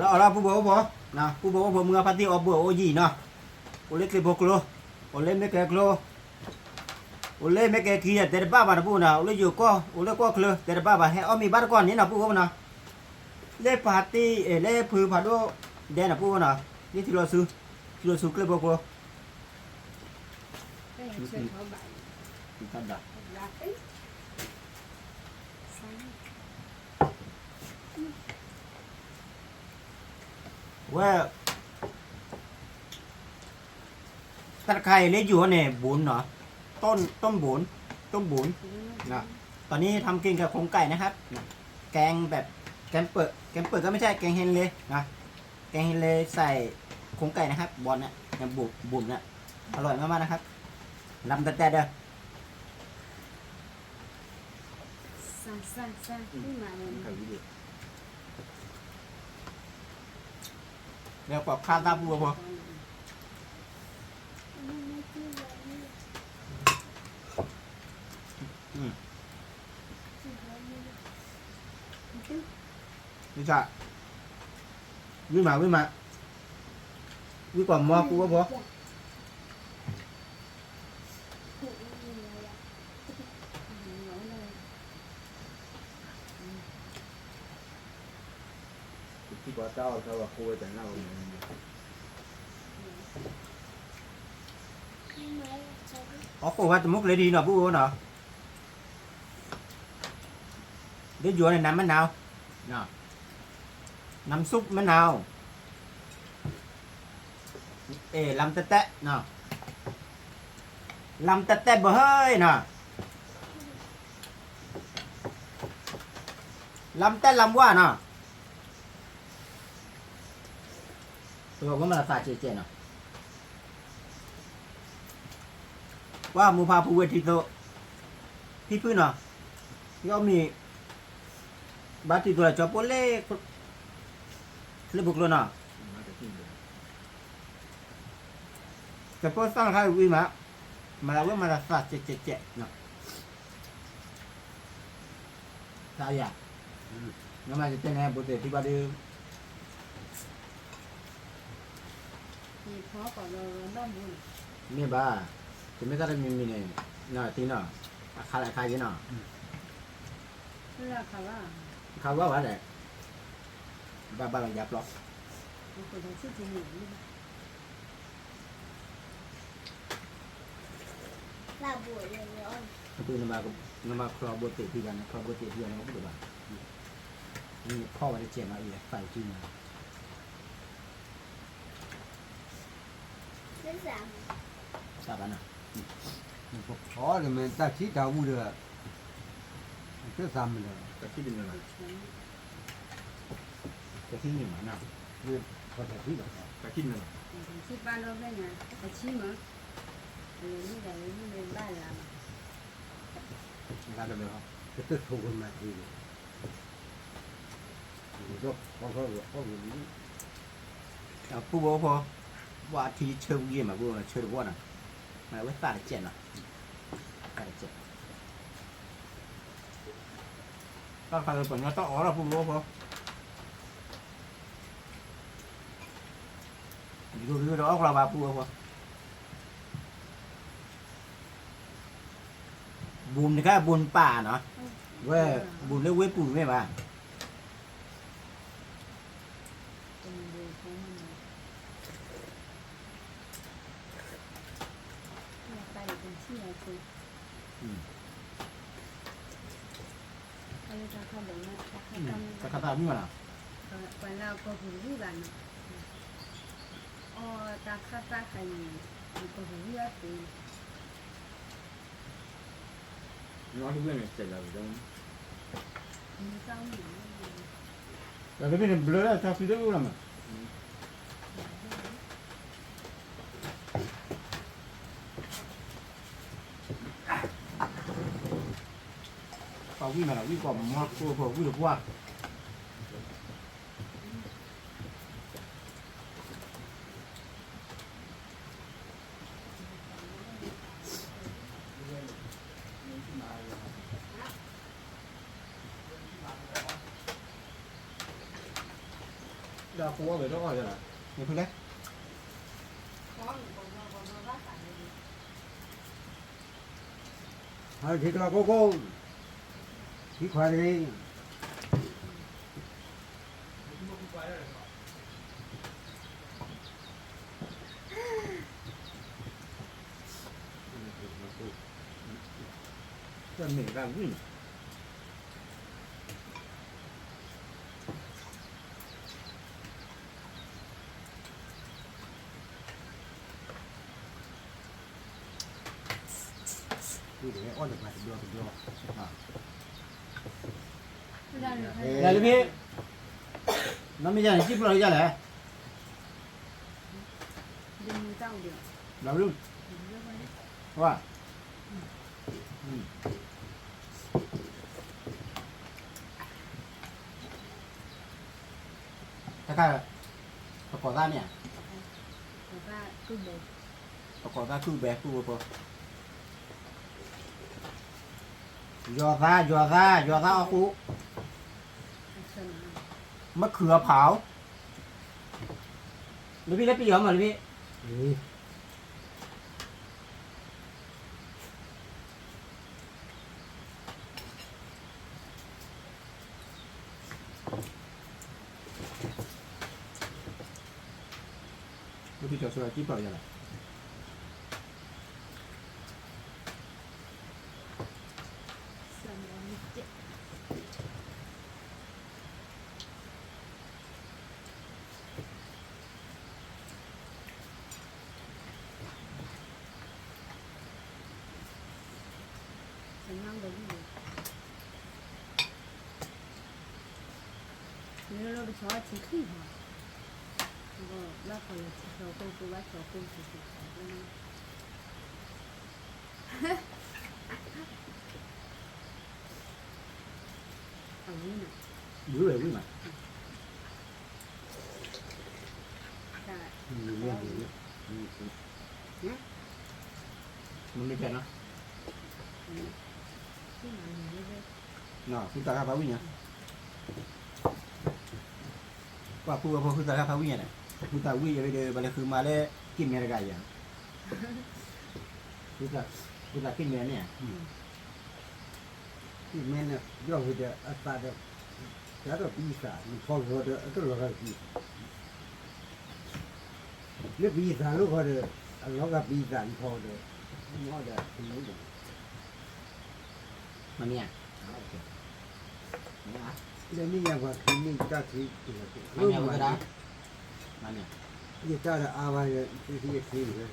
ၢပုၢ်ဖိဝဲဖိ, ပုၢ်ဖိဝဲဖိ မုၢ်ဂၤဖါတံၢ်အီၣ်ဘှီၣ်အိၣ်ယံာ်နီၤ, အိၣ်လၢချံဖိကျိ, အိၣ်လၢမ့ၢ်ကဲကျိ, အိၣ်လၢမ့ၢ်ကဲခံတဲတဘၣ်ဘၣ်နီၤ ပုၢ်ဖိနီၤ, အိၣ်လၢယိၤကီၢ် အိၣ်လၢကီၢ်ချၢ တဲတဘၣ်ဘၣ် ဟဲအီၣ်မ့ၤဘၣ်တကီၢ်န့ၣ်နီၤ ပုၢ်ဖိနီၤ, လၢဖါတံၢ် လၢဖုဖးဒိၣ်ဒဲနီၤ ပုၢ်ဖိနီၤ, လၢထံလီၤဆူ, ထံလီၤဆူချံဖိကျိ ဝဲ တၢ်တခါအံၤလၢယိၤန့ၣ် ဘုံနီၤ, ต้น ต้นบุญ ต้นบุญ นะ, ตอนนี้ทำกินกับโครงไก่นะครับ นะ แกงแบบ แกงเปอะ แกงเปอะก็ไม่ใช่ แกงเฮนเลนะ, แกงเฮนเลใส่โครงไก่นะครับ บอลเนี่ย บุ๋มบุ๋มเนี่ย อร่อยมากๆนะครับ ลำแต่แต่เด้อ แล้วก็ข้าวตาปูพอ อืม นี่จ้ะ วิ่งมา วิ่งมา วิ่งกว่าหมอกูก็พอ အီၣ်ကိၣ်ဝဲတမူကျဲဒ်နီၤ ပုၢ်အိၣ်နီၤ ဒ်ယိၤန့ၣ် น้ำมะนาว น้ำซุปมะนาว เออ ลำแต๊ะแต๊ะเนาะ ลำแต๊ะแต๊ะบ่เฮ้ยเนาะ ลำแต๊ะลำว่าเนาะ ပကဝဲမၤသးကဲးကဲးနီၤ ပှၤမိၢ်ဖါဖုဝဲထံသိး ဖံဖုနီၤ ယအီၣ်မ့ၤ ဘၣ်တံၢ်သိးလၢကၠီဖိလၢ ချံဖိကျိနီၤ ကၠီဖိသၣ်ခါဝံၤမး မၤသးဝဲမၤသးသးကဲးကဲးကဲးနီၤ သးယၤ နမၤကတဲန့ၣ် ဘိးသ့ၣ်ထံဘၣ်ဒုး မ့ၢ်ဘၣ် တမ့ၢ်တၢ်တမံၤမံၤန့ၣ် နီၢ်တံၢ်နီၤ အခါလၢအခါယဲနီၤ အခါဘၣ်ဘၣ်ဒီး ဘၣ်ဘၣ်လီၤယါပျီ အပုၢ် နမၤချီဘိးသ့ၣ်ထံဘၣ်န့ၣ် ချီဘိးသ့ၣ်ထံဘၣ်န့ၣ် အပုၢ်တဘၣ် နဖီၣ်ဝဲတကဲးမး အံၤသးကံၢ်မး တၢ်ဘၣ်နၤ ဖီၣ်တမ့ၢ်တၢ်ထံတၢ်ဝူဒီး တသးမ့ၢ်ဒီး တၢ်ထံတမ့ၢ်ဘၣ် တၢ်ထံတမ့ၢ်ဘၣ်နၤ ဖီၣ်တၢ်ထံဘၣ် တၢ်ထံတမ့ၢ်ဘၣ် ထံပၢ်ဒီဖျၢၣ်ညါ တၢ်ထံမ့ၢ် အလဲၤမ့ၢ်ဒၣ်လဲၤမ့ၢ်ဘၣ်လၢ လၢတမ့ၢ်ဟီ ကတၢၢ်ထိၣ်ဝဲမၤသ့လီၤ ပုၢ်ဖိဖိ ပှၤထံဆၢဝံၤမး ပုၢ်ဖိ ဆၢတဝီနီၤ မၤဝဲသးတကဲးနီၤ သးတကဲး တၢ်ခါလၢပှၤညီတၢ်အီၣ်လီၤ ပုၢ်ဖိဖိ ယိၤဒီးအီၣ်ကျီဘၣ် ပုၢ်ဖိဖိ ဘူးတခါ ဘူးပၢ်နီၤ ဝဲ ဘူးလၢဝ့ၢ်ပူၤမ့ၢ်ဘၣ် ဘူး ဘူး ဘူး တၢ်ခါသၣ်မုၣ်ဘၣ်နီၤ, ပှၤလၢပဂုၤဂံၢ်ဘၣ်နီၤ, အီၣ်တၢ်ခါသၣ်ခါအံၤ ပဂုၤဂံၢ်အီၣ်သ့, တမ့ၢ်န့ၣ်ဘျၢလၢတၢ်ဖံးတအိၣ်လီၤမး, ပှၤဝံၣ်မးလီၤ ဝံၣ်ကီးမီၢ်ကိၢ်ဖိဝံၣ်တပှၢ် ဒၣ်ဖိဝဲတအီၣ်ယၤလီၤ, နဖုလဲၣ်, ဟးထံကျီကိၢ်ကိၢ်, ထံခွါတဂ့ၤ တၢ်မ့ၢ်တၢ်ဝံၣ်န့ၣ် အီၣ်တပၤတဘျီတဘျီ, ယၤလၢဖဲ, နီၢ်မ့ၢ်ယၤန့ၣ် စံၣ်ပျီၢ်လၢယၤလဲၣ်, ဘျီဘျီ, ဝါ, တခါ, ပကိးသၣ်န့ၣ်ဧါ, ပကိးသၣ်ကုၢ်ဘဲကုၢ်ဝဲဖိ, ယီၤသး ယီၤသး ယီၤသးအီၣ်ဃူ, မ့ၢ်ခုးအဖးအိၣ်, လၢဖံလၢပယီၤမးလၢဖံ လၢဖံကၠီၤစိကံၣ်ပျီၢ်ယၤလီၤ, လၢလီၤပဆီထံချံၣ်ဟီ, ဘၣ်ဃီလၢထံချီကိၢ်ကိၢ်ဘၣ်ဆီကိၢ်ထံချံၣ်, အဝံၣ်နီၤ, ဝံၣ်ဝဲဝံၣ်မး, မ့ၢ်တဲနီၤ, ဃုသးခါဖးဝံၣ်ညါ, ပှၤဖိဝဲဖိဃုသးခါဖးဝံၣ်ညါန့ၣ်, ဃုသးဝံၣ်ယၤဝဲဒီး ပှၤလဲၤဃုမၤလၢ က့ၣ်မဲတဂၤယၤ, ဃုသးက့ၣ်မဲန့ၣ်, က့ၣ်မဲန့ၣ် ယီၢ်ဝဲဒီးအသးဒီး ယၤဒီးပံသး နဖီဂီၤဒီး အတလီၤဂာ်ပံသး, လၢပံသးလိၣ်ဃီဒီး အလီၤဂာ်ပံသးနဖီဒီး မ့ၢ်အီၣ်ဒီးအမ့ၢ်ဒီး မ့ၢ်ဧါ, လၢန့ၣ်ယၤပှၤခံမ့ၢ်တၢ်ခံ မ့ၢ်ဧါ, ယတၢ်ဒီးအါဝဲ ယထံယထံဝဲ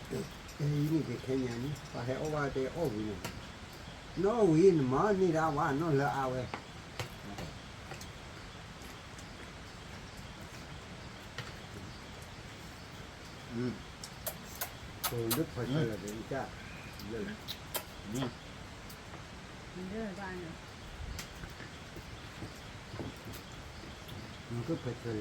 တဟံးန့ၣ်တခဲညါန့ၣ် ပှၤဟဲအီၣ်ဘၣ်တဲအီၣ်ဝံၤန့ၣ်, နီၢ်ဝံၤနမၤန့ၢ်ဒၣ်ဝဲနီၢ်လၢအါဝဲ, လၢဖီဆၢလၢာ်တကၢ်, လၢ နကဖဲဆၢလၢာ်အံၤတၢ်, လဲၣ်, ဖဲအံၤတၢ်ဘၣ်, ဖဲဆၢလၢာ်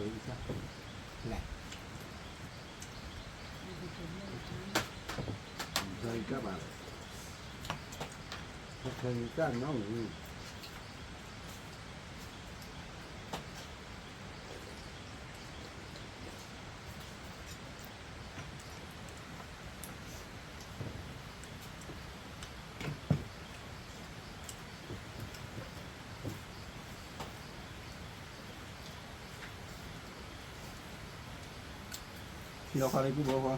အံၤတၢ်နီၢ်ဝံၤ ထံလီၤခီလၢကူဘိဃီ,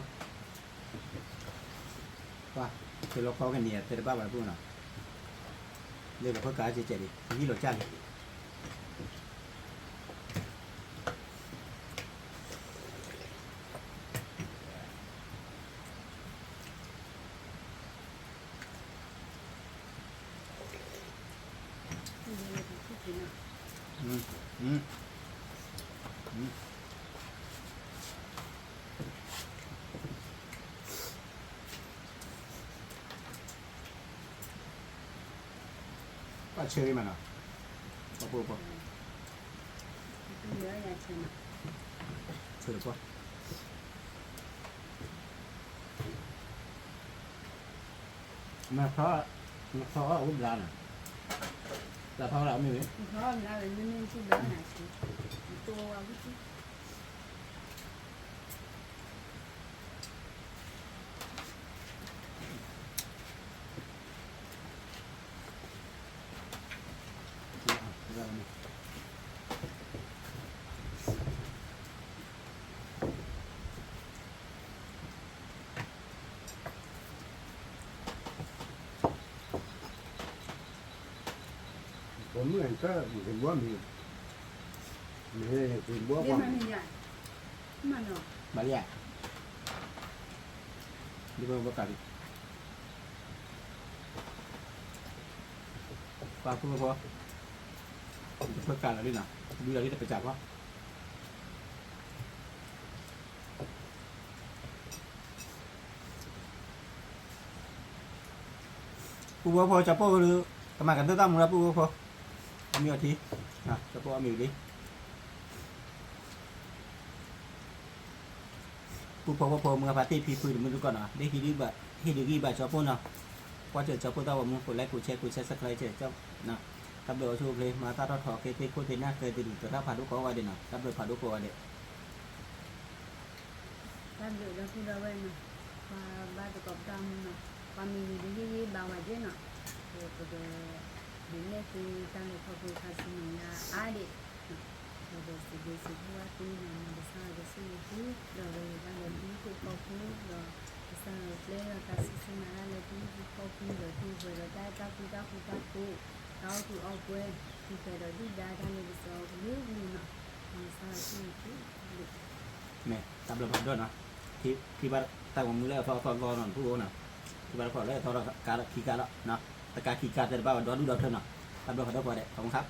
ပှၤ သုးလီၢ်ကီၢ်ကန့ၢ်အတဲတဘၣ်ဘၣ်ပူၣ်နီၤ, လၢကဖၢကၤကဲကဲဒံး ဟံၣ်လီၤကၢ်လံ. ဘၣ်ဆၢဂ့ၤမးနီၤ, ပှၤဖိပှၤ, ဆၢတပှၢ်, နထီၣ်, နထီၣ်အီၣ်ဝံၣ်ဘျါနီၤ, တၢ်ထီၣ်ဝဲဒၣ်အီၣ်မ့ၢ်ဝံၣ်, နထီၣ်အီၣ်ဘျါဝဲ မ့မ့ၢ်ဝံၣ်ဘျါနီၤ, တိဝဲဝံၣ် ပှၤမုၣ်အတၢ်ကဘီမ့ၢ်, မ့ၢ်ကဘီပှၤ, မၤလံဧါ, ဒ်ပဝဲကးလံ, ပှၤဖိဖိ, တဖၢကးလီၤလံနီၤ, ဒုးလီၤလံတပစၢ်ဖီ ပူဖိဖိ ကၠီပိၢ်, ကမၤကတၢၢ်တၢ်မူလၢပူဖိဖိ, အီၣ်မ့ၤအီထံ, ကၠီပိၢ်အီၣ်မ့ၤလံ, ပူဖိဖိဖိ မုၢ်ဂၤဖါတ့ၢ်ဖံဖုတမုၢ်တကီၢ်နီၤ, လၢဟံးဒုးဂံၢ်ဘၣ်, ဟံးဒုးဂံၢ်ဘၣ်ကၠီပိၢ်နီၤ, ကွၢ်စၢၤကၠီပိၢ်တၢ်ဂီၤမူ ကိးlike ကိးshare ကိးsubscribeနီၤ, တၢ်ဘျုးအိၣ်ဆူၣ်အိၣ်ချ့ မၤတၢ်ထီၣ်ထီက့ၤသ့ၣ်ခိၣ်သ့ၣ်နၢ်သ့ၣ်ဒုး သရၣ်ဖးဒိၣ်ကိးဂၤဒဲးနီၤ, တၢ်ဘျုးဖးဒိၣ်ကိးဂၤဒဲး တၢ်ဘျုးဒီပုၢ်ဒီဝဲၢ်နီၤ, ပှၤဘၣ်သကိးပတၢ်မူနီၤ, ပှၤမ့ၢ်ဂ့ၤတဂ့ၤဂ့ၤဘၣ်ဝဲဒၣ်နီၤ, ပက, ဒုးနဲၣ်သုတၢ်လဲၤခီဖျိခါဆူမဲာ်ညါအါဒံး, ဒီးစံးဘျုးစံးဖှိၣ်ဘၣ်သုနီၤ, မ်ကစၢ်ယွၤကဆိၣ်ဂ့ၤသု, ဒီးဂ့ၤဂ့ၤဘၣ်ဒီးဒူခိၣ်ဖီခိၣ်, ဒီးကစၢ်ယွၤကျဲဒီးတၢ်စူၢ်ဆူၣ်မၤတၢ်လၢသုဟံၣ်သုဃီဖိ, ဒီးသုပှဲၤဒီးတၢ်အဲၣ်တၢ်ကွံတၢ်ဃူတၢ်ဖိး, တၢ်အီၣ်ကုာ်အီပှဲၤ, သုပှဲၤဒီးဒုၣ်ဒါတၢ်လ့ပစီအကလုာ်ကလုာ်နီၤ, မ်ကစၢ်ယွၤဆိၣ်ဂ့ၤသု, မ့ၢ်တၢ်ဘျုးဖးဒိၣ်နီၤ, ထံၣ်ဘၣ်တၢ်ဂီၤမူလၢအသီအသီသီနီၤ တပူၤအိၣ်နီၤ, ထံၣ်ဘၣ်တခီလၢအသီဒီးကးဒီးခံကးလီၤ, တကးခံကးသ့ၣ်တဘၣ်ဝဲဒီဒူၣ်ဒီထၢနီၤ, တၢ်ဘျုးဖးဒိၣ်ကိးဂၤဒဲး ခီမူခါ